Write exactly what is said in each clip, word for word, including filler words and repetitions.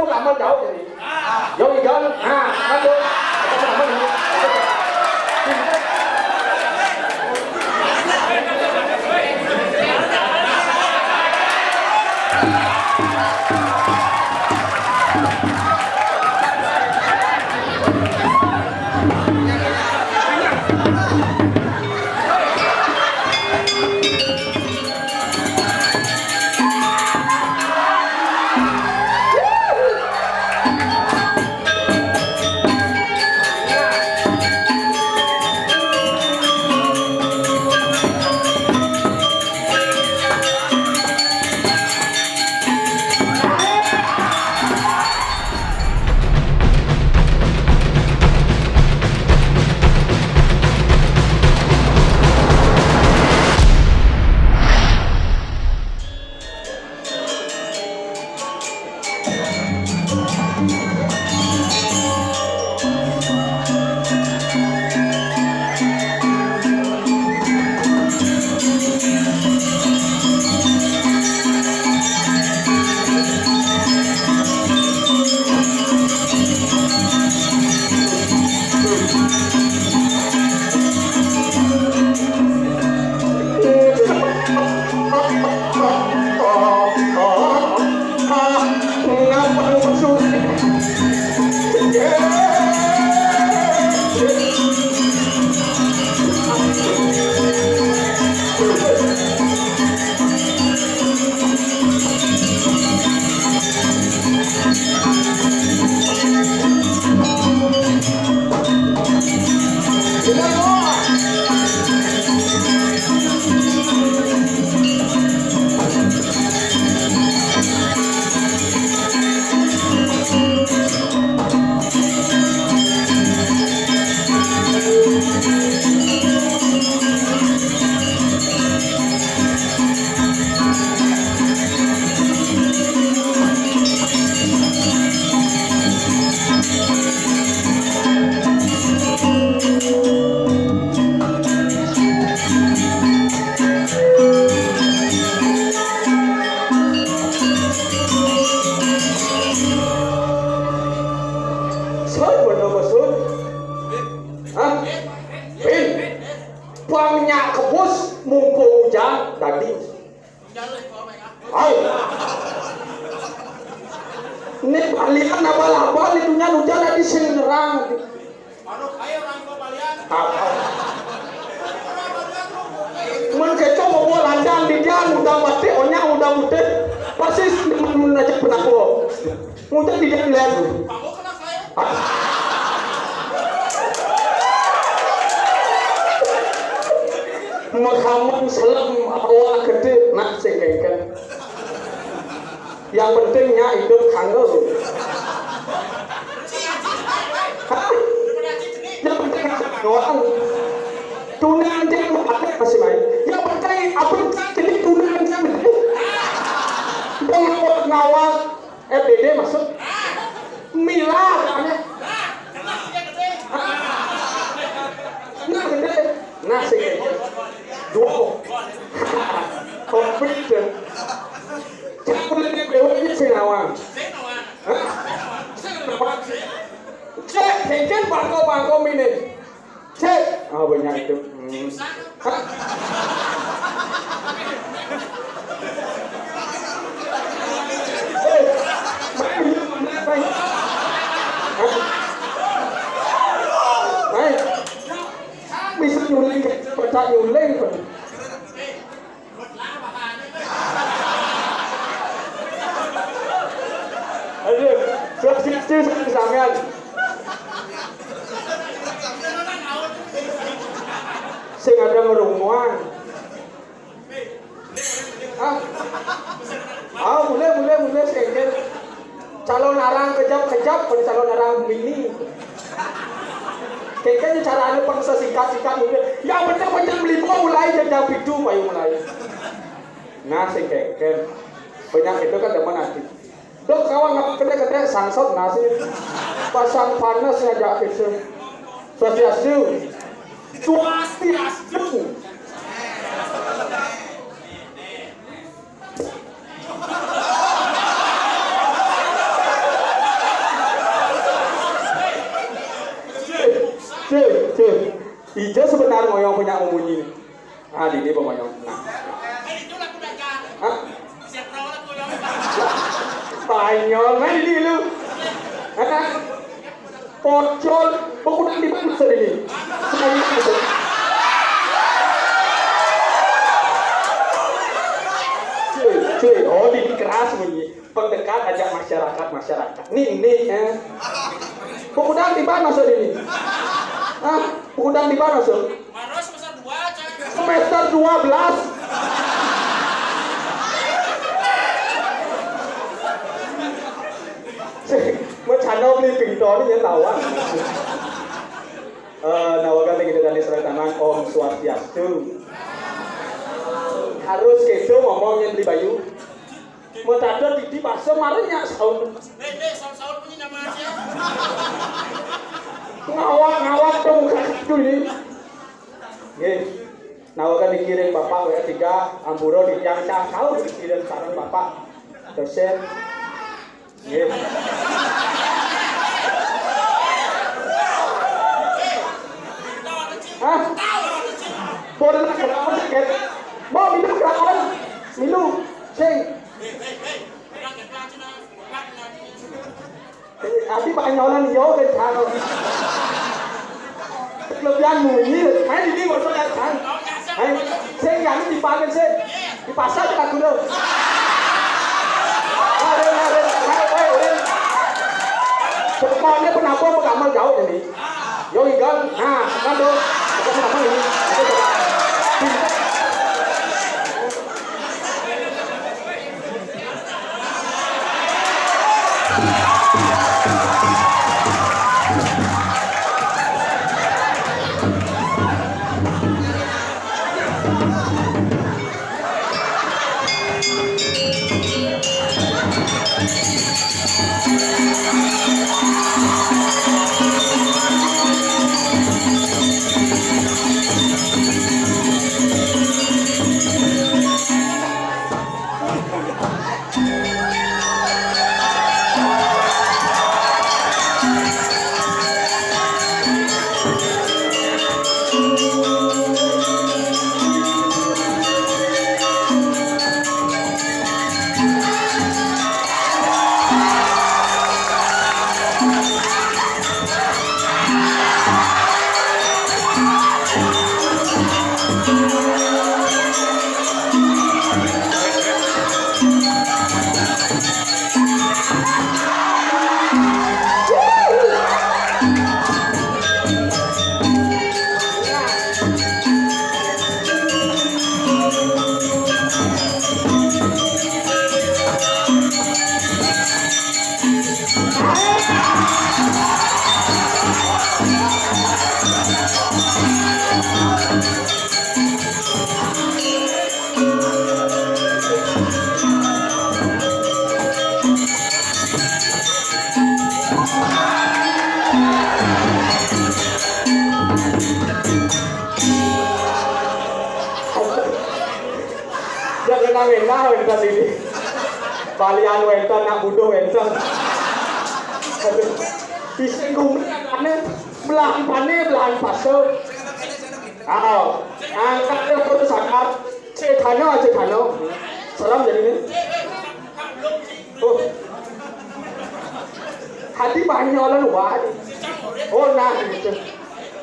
Lama jauh ini. Jauh di jalan. Nah, aduh. Sun, bener, Sun. Hah? Bin. Pang nyak kebus, mumpung ujan, tadi. Au. Ini balian abal-abal itu nya ujan tadi sing nerang. Mun keco mau landang di dia, udah mati, onya udah mutih. Pasti mun aja pernah gua. Ngucap di dia lihat. Makaman selem awak gede, nak sing kengken. Yang pentingnya hidup kanggo. Hah? Yang penting orang tuna aja lu pakai masih main. Yang penting apa jadi tuna aja. Ngawak ngawak F D D masuk. Mila katanya. Nah, gede. Nah, sing. Duo. Komplit deh. Cak kulit dewe ini sing awang. Hah? Cek, mungkin bangko-bangko mini. Cek. Oh, banyak itu. Hmm. Hah? Eh, main ini mana, Bang? Hah? Main. Bisa nyuling, pecah nyuling, Bang. Aduh, terus itu sampean. Sing ada ngerunguan. Ah. Ah, mulai, mulai, mulai, sengket. Calon arang kejap-kejap, pada calon arang mini. Kayaknya cara anu pang sesikat-sikat mulai. Yang penting penting beli buah mulai jam jam itu, payu mulai. Nah, sing kengken. Banyak itu kan teman nanti. Dok, kawan apa kena-kena sangsot nasi. Pasang panas aja gitu. Swastiastu. Swastiastu. Ijo sebenarnya ngoyong punya memunyi. Ah, dini apa ngoyong? Nah. Hah? Spanyol, main dini lu. Hah? Pocol, pokoknya di mana ini? Cuy, cuy, oh, dini keras bunyi. Pendekat ajak masyarakat, masyarakat. Nih, nih, eh. Pokoknya di mana ini? Hah? Pokoknya di mana? Semester dua belas. Mau channel beli pintu ini ya lawan. Eh, nawakan tinggi dari serta tangan, Om Swastiastu. Harus gitu ngomongin beli Bayu. Mau tanda di, di pasar, mari nyak sahur. Ngawak-ngawak dong, muka situ ini. Nggih. Nawakan dikirim Bapak W tiga, ampura di tiang cah sahur dikirim sareng Bapak. Dosen. Nggih. Hah? Boleh lah, kenapa sih, Kat? Mau minum kenapa? Minum. Sing. Ati panyolan yo kencang. Kelebihan munyi, main ini kok sudah kan. Main sing yang dipanggil sih. Di pasar kita dulu. Ayo, ayo, ayo, ayo. Pokoknya penampuh pengamal jauh ini. Yo, ikan. Nah, kan tuh. Bukan apa ini. Itu coba. Ya kena menah wénten ini. Balian wénten, nak butuh wénten. Aduh. Bising kumpul aneh, belahan pane, belahan paso. Aw, angkat yang putus akal. Cedhana, cedhana. Serem jadi ini. Oh. Hadi panyolan wae. Oh, nah gitu.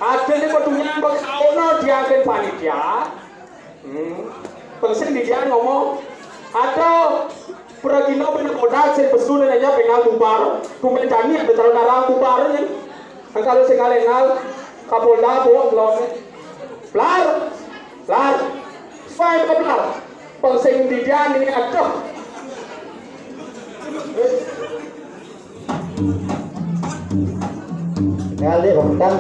Ada nih petunjuk, ono diangkat panitia. Hmm. Pengsin dia ngomong, ada pragina bener modal sing pesu nanya pengen bubar. Kumen jani ada calon arang bubar nih. Nah, kalau sing ngal-ngal, Kapolda, Bu, belum. Blar, blar. Fine, blar. Peng sing didian ini, aduh. Ngalih, Bang Tan.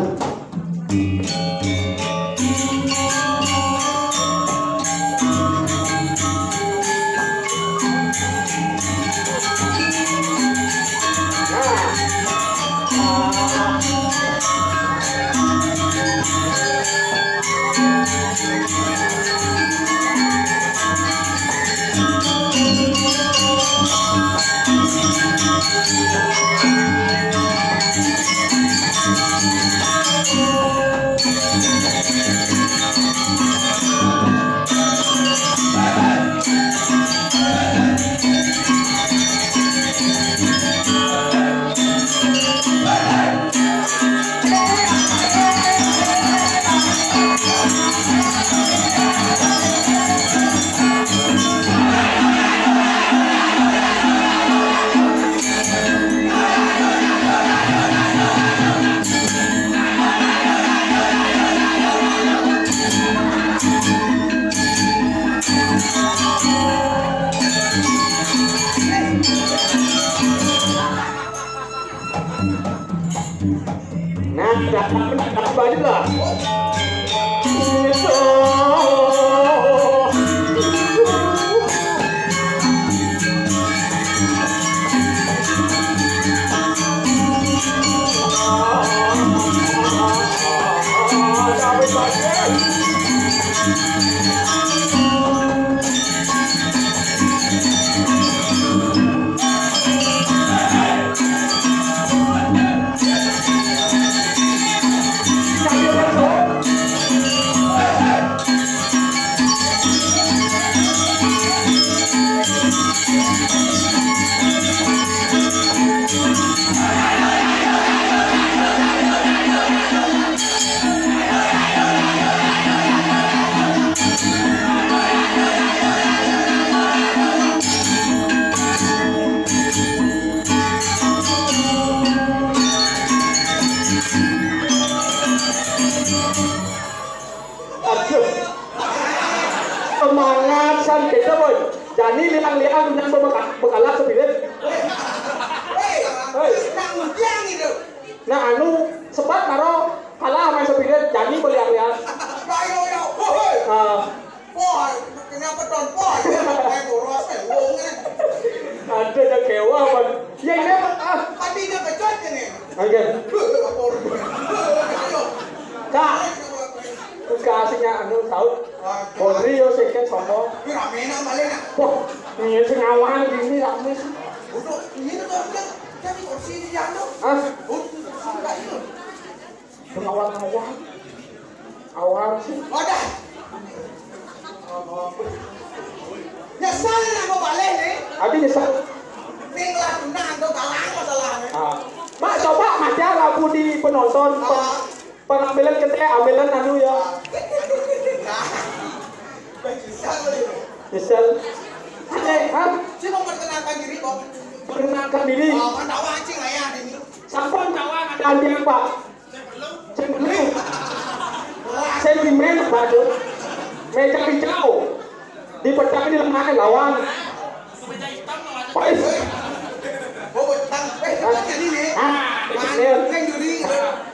Jani liang-liang nyang bebeka-, bekalah spirit. Hei, hei. Nah, anu, sebat karo kalah main spirit, jani beliang-liang. Ayo, ayo, woi. Ah. Wah, kenapa ton? Wah, ini kayak boros, kayak wong, eh. Ada yang kewah, Bang. Ya, ini apa? Ah. Tadi dia kejut ini. Oke. Lapor. Ayo. Kak. Terus kasihnya anu tahu. Waduh. Polri yo seket sopo. Wih, rame nak balik nak. Wah, ini sing awal gini rame. Udah, ini tuh kan jadi kursi di anu. Ah. Udah, sudah itu. Pengawan-awan. Awal sih. Wadah. Nyesel nak mau balik nih. Abi nyesel. Ning lah tunang tuh galang masalahnya. Ah. Mak, coba maca lagu di penonton. Ah. Pengambilan ketek, ambilan anu ya. Nah. Nyesel. Nyesel. Ada, ha? Saya memperkenalkan diri, Bang. Perkenalkan diri. Oh, kan tahu anjing lah ya, ini. Sampun tahu ada anjing, Pak. Cemplung. Sentimen, Pak, tuh. Meja hijau. Dipecah di lemari lawan. Wais. Oh, tang, eh, tanya ini nih. Ah, itu. Yang juri.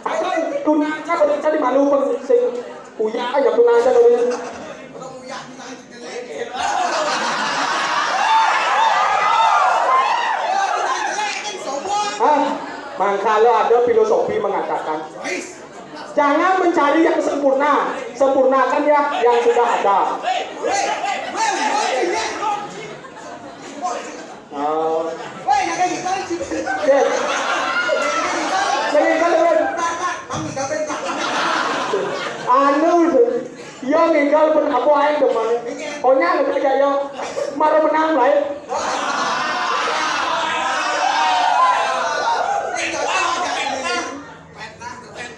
Atau tunangan kalau kita di malu pun sing uya aja tunangan dulu. Ah, mangkalo ada filosofi mengatakan, jangan mencari yang sempurna, sempurnakan ya yang sudah ada. Oh. Oke. Lagi kan, Bang. Anu itu. Yo ngigal pun apa ae demen. Onya ngerti gak yo? Maro menang lain.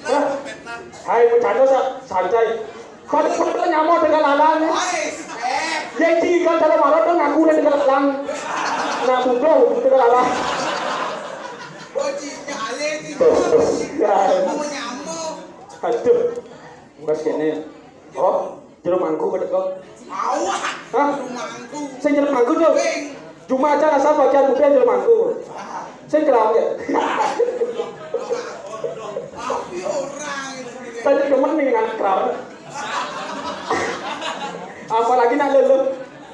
Hah? Hai, bercanda sa-, santai. Pada-pada nyamuk dengan lalang. Ya, iki kan kalau marah tuh ngaku dengan lalang. Nah, butuh dengan lalang. Tuh, ya. Aduh. Mas kene. Oh, jero mangku pada kok. Awak. Hah? Jero mangku. Sing jero mangku, Cuk. Wing. Cuma aja rasa bagian muda jero mangku. Sing kerawang ya. Tapi orang itu. Saya demen nih dengan kerawang. Apalagi nak lele.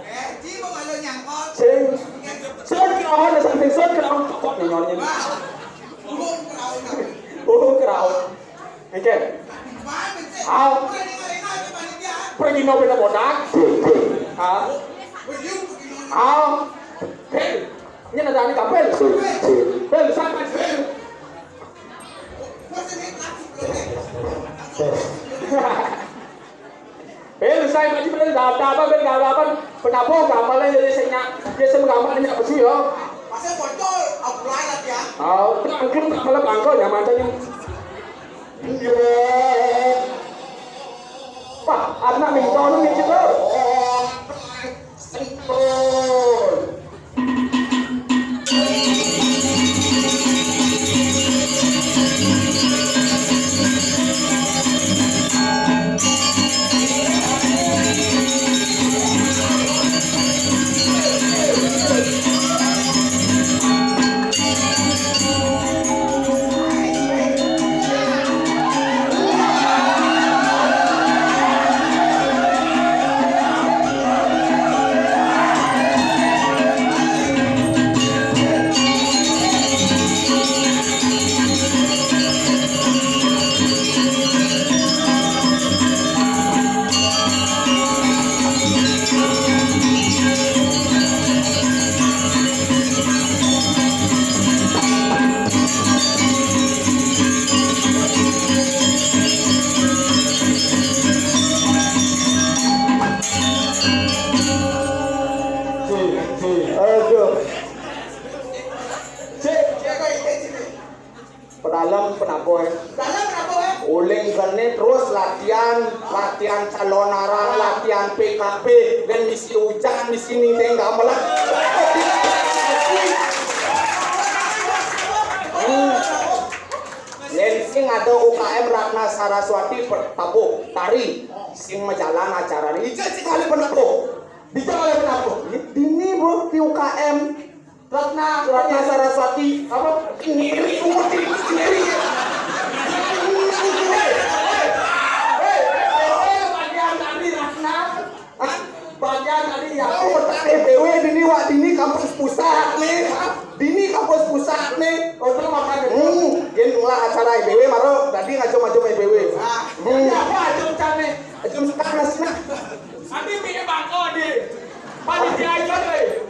Eh, ci mau kalau nyangkut. Sing. Sing kerawang, sing, sing kerawang kok nyonya. Burung kerawang. Burung kerawang. Oke. Aw. Pergi no beda bodak. Ah. Aw. Hei, ini ada anak kapel. Bel, siapa? Bel, saya maju bel, data apa bel, data apa? Penabuh gamalnya jadi senya, dia semua gamal ini apa sih ya? Masa bocor, aku lain lagi ya. Oh, terangkum tak malah bangko ya macamnya. Wah, anak minta orang ni juga. Aduh. Cek. Pedalem penabuh. Pedalem penabuh. Uling kene terus latihan, latihan calonarang, latihan P K B, dan misi ujan, misi nindeng gamelan. Hmm. Yen sing ada U K M Ratna Saraswati per-, tabuh, tari, sing majalan acara ini, ijin sing kali penabuh. Bisa oleh penabuh. Ini, Bro, di U K M. Ratna, Ratna Saraswati. Apa? Ngiri, ngiri, ngiri. Hei, hei, hei, bagian tadi Ratna. Hah? Bagian tadi ya. Oh, otak E B W dini, wak, dini kampus pusat nih. Dini kampus pusat nih. Oh, itu makan itu. Hmm, dia ngelah acara E B W, maro tadi ngajum-ngajum E B W. Ah, hmm. Apa aja ucapnya? Ngajum sekarang sih, nah. Adi piye bangko, Di? Panitia aja, Di.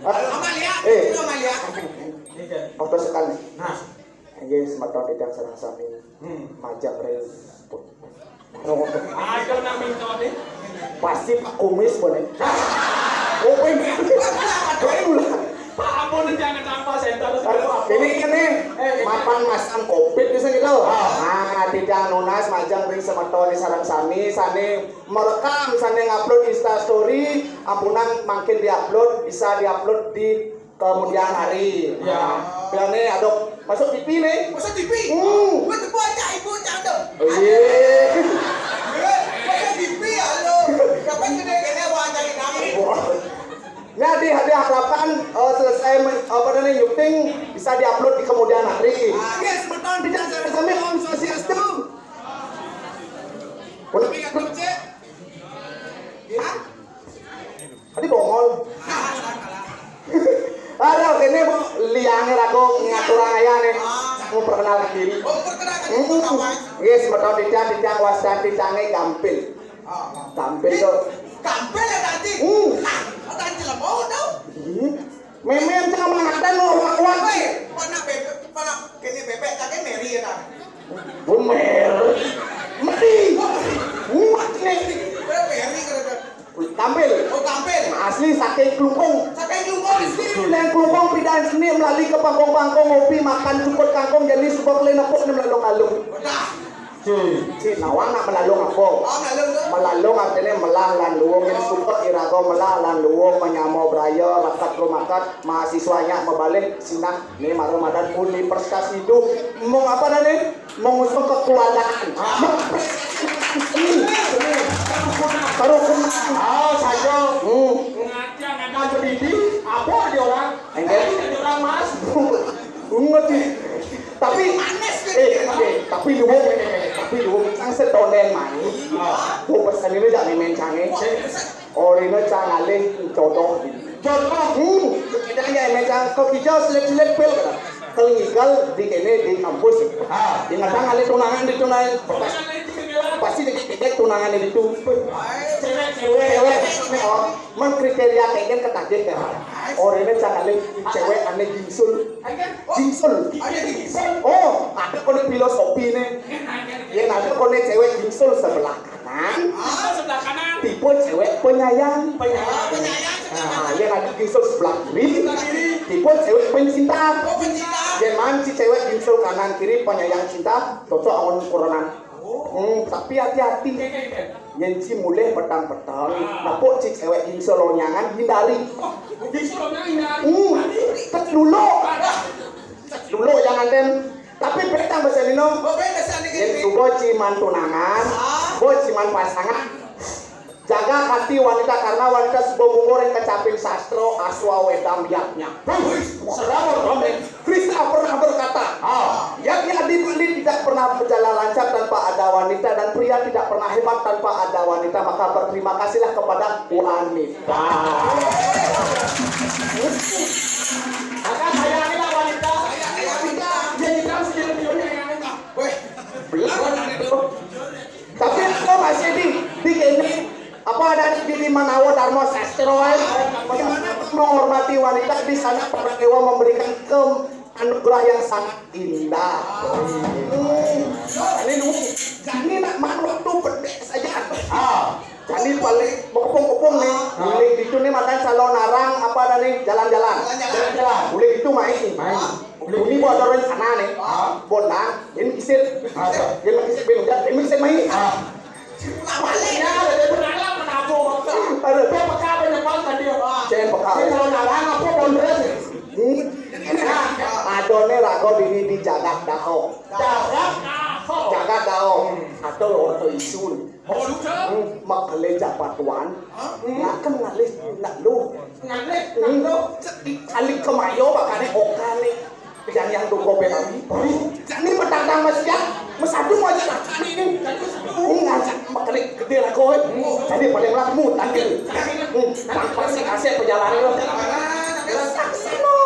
Amalia, eh. Itu Amalia. Iya. Foto sekali. Nah. Inggih, semeton titiang sareng sami. Hmm. Majeng ring. Ayo nang minta, Di. Pasti Pak Kumis boleh. Oh, kowe. Kowe ulah. Pak, ampun, jangan tanpa senter. Aduh, ini, ini. Eh, eh. Mapan masang covid bisa gitu. Ah. Nah, titiang nunas majeng ring semeton sareng sami, sane merekam, sane ngupload Insta story, ampunang mangkin diupload, bisa diupload di kemudian hari. Ya. Nah, bilane aduk masuk T V nih. Masuk T V? Hmm. Wah, tebak aja ibu cak tu. Oh, iya. Eh, masuk T V ya lo. Kapan gede-gede wah cari kami. Wah. Nah, di, diharapkan, eh, selesai men-, apa namanya, syuting bisa diupload di kemudian hari. Ah, yes, betul. Tidak saya sami Om Swastiastu. Udah. Hah? Tadi bongol. Aduh, ini mau liangnya aku ngatur ayah nih. Mau perkenalkan diri. Oh, perkenalkan diri. Hmm. Yes, betul, titiang, titiang, wastan titiangnya gampil. Ah, ah. Gampil tuh. Gampil ya tadi? Hmm. Ah, tadi lemau tuh. Hmm. Memen sama mangadan lo, wak, wak. Woi, pernah bebek, pernah kene bebek, kakek Mary ya, Kang? Bener. Meri. Muat nih. Mary, keren, keren. Tampil. Oh, tampil. Asli saking Klungkung. Saking Klungkung, sini. Nang Klungkung pidan sini melalui ke pangkung-pangkung ngopi makan cukut kangkung jadi suka kele nepuk nih melalung-lalung. Udah. Ci, ci nawang nak melalung apa? Oh, melalung tu. Melalung artinya melah lan luwung. Jadi suka iraga melah lan luwung, menyama braya, rakat rumakat, mahasiswanya mebalih sinah. Ni mara madan Universitas Hindu. Mung apa dah ni? Mengusung kekuatan. Ah. Mengkritisi. Baru kenal. Ah, saya. Hmm. Ngaji ada pendidik, apa dia orang? Enggak. Jadi orang mas. Ngerti. Tapi, eh, eh, tapi luwung, eh, eh, tapi luwung sang setonden mai. Ah. Wong pesenine jak memen cange. Orine cang alih jodoh. Jodoh. Hmm. Kita ya memen cang kok hijau selit-selit pil. Kalau ngigal di kene di kampus. Ah. Di ngadang alih tunangan di tunangan. Pasti dikit-dikit tunangan itu. Cewek, cewek. Cewek. Oh. Men kriteria kengken ketagih ya. Orene cakale cewek ane gingsul. Gingsul. Oh, ada kone filosofi ne. Yen ada kone cewek gingsul sebelah kanan. Ah, sebelah kanan. Tipe cewek penyayang. Penyayang. Nah, yen ada gingsul sebelah kiri. Sebelah kiri. Tipe cewek pencinta. Oh, pencinta. Yen man ci cewek gingsul kanan kiri penyayang cinta, cocok amun kurenan. Hmm, tapi hati-hati. Yen ci mulih petang-petang, ah, nepuk ci cewek gingsul lonyangan, hindari. Oh, gingsul lonyangan hindari. Hmm, cek dulu. Cek dulu jangan ten. Tapi petang bahasa Lino. Oh, beda sandi. Yen suba ci man tunangan, ah, bo ci man pasangan. Jaga hati wanita karena wanita suba mungkur ing kecaping sastra aswa wedang yatnya. Wih, serem, serem. Krishna pernah berkata, ah, yang adipati tidak pernah berjalan lancar tanpa ada wanita dan pria tidak pernah hebat tanpa ada wanita. Maka berterima kasihlah kepada wanita. Maka sayangilah wanita. Sayangilah wanita. Jadi kamu sendiri punya yang lain. Weh, belum ada itu. Tapi apa masih di, di ini apa ada di, di Manawa Dharma Sastra, eh? Bagaimana menghormati wanita di sana para dewa memberikan ke anugerah yang sangat indah. Hmm. Ini dulu. Jadi nak manuk tu pedek saja. Ah. Jadi paling mengepung-kepung nih. Ah. Uling itu nih makan calon narang apa ada nih jalan-jalan. Jalan-jalan. Uling itu main. Main. Ini buat orang sana nih. Ah. Bonang, ini isit. Ah. Ini isit, ini isit, ini isit main. Ah. Balik ya, ada bernalar menabung. Aduh. Dia peka apa nyepal tadi ya? Cek peka. Ini kalau narang apa bondres? Hmm. Nah, adone raga dini di jagat daho. Jagat daho. Jagat Tau, atau orang tau isun. Oh, lu dah. Hmm, makale japatuan. Hah? Ngakem ngalih nak lu. Ngalih nak lu. Alik kemayo bakane okane. Yang yang dongko belami. Jani petang-tang masiat. Mesadu aja lah jani ini. Ngajak makale gede lah kowe. Jadi paling lah mu tangkil. Hmm, tanpa si kasih pejalan lu. Saksi lu.